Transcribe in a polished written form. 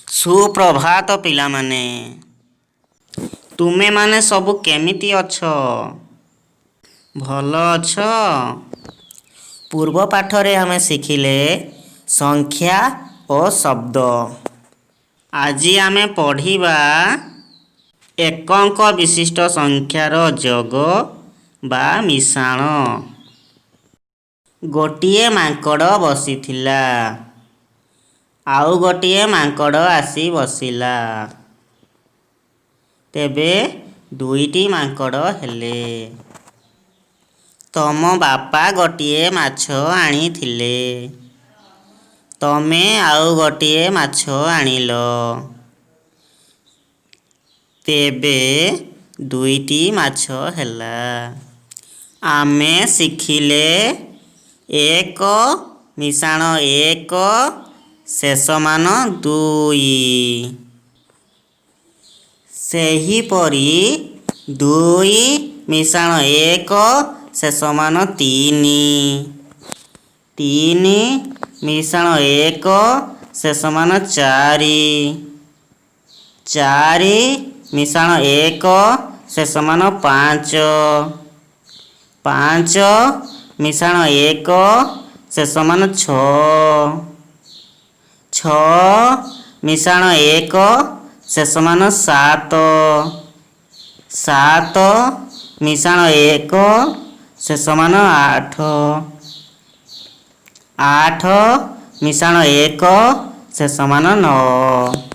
ସୁପ୍ରଭାତ ପିଲାମାନେ। ତୁମେମାନେ ସବୁ କେମିତି ଅଛ? ଭଲ ଅଛ? ପୂର୍ବ ପାଠରେ ଆମେ ଶିଖିଲେ ସଂଖ୍ୟା ଓ ଶବ୍ଦ। ଆଜି ଆମେ ପଢ଼ିବା ଏକ ଅଙ୍କ ବିଶିଷ୍ଟ ସଂଖ୍ୟାର ଯୋଗ ବା ମିଶାଣ। ଗୋଟିଏ ମାଙ୍କଡ଼ ବସିଥିଲା। ଆଉ ଗୋଟିଏ ମାଙ୍କଡ଼ ଆସି ବସିଲା। ତେବେ ଦୁଇଟି ମାଙ୍କଡ଼ ହେଲେ। ତମ ବାପା ଗୋଟିଏ ମାଛ ଆଣିଥିଲେ। ତମେ ଆଉ ଗୋଟିଏ ମାଛ ଆଣିଲ। ତେବେ ଦୁଇଟି ମାଛ ହେଲା। ଆମେ ଶିଖିଲେ ଏକ ମିଶାଣ ଏକ ଶେଷ ମାନ ଦୁଇ। ସେହିପରି ଦୁଇ ମିଶାଣ ଏକ ଶେଷ ମାନ ତିନି। ତିନି ମିଶାଣ ଏକ ଶେଷ ମାନ ଚାରି। ଚାରି ମିଶାଣ ଏକ ଶେଷ ମାନ ପାଞ୍ଚ। ପାଞ୍ଚ ମିଶାଣ ଏକ ଶେଷ ମାନ ଛଅ। ଛଅ ମିଶାଣ ଏକ ଶେଷ ମାନ ସାତ। ସାତ ମିଶାଣ ଏକ ଶେଷ ମାନ ଆଠ। ଆଠ ମିଶାଣ ଏକ ଶେଷ ମାନ ନଅ।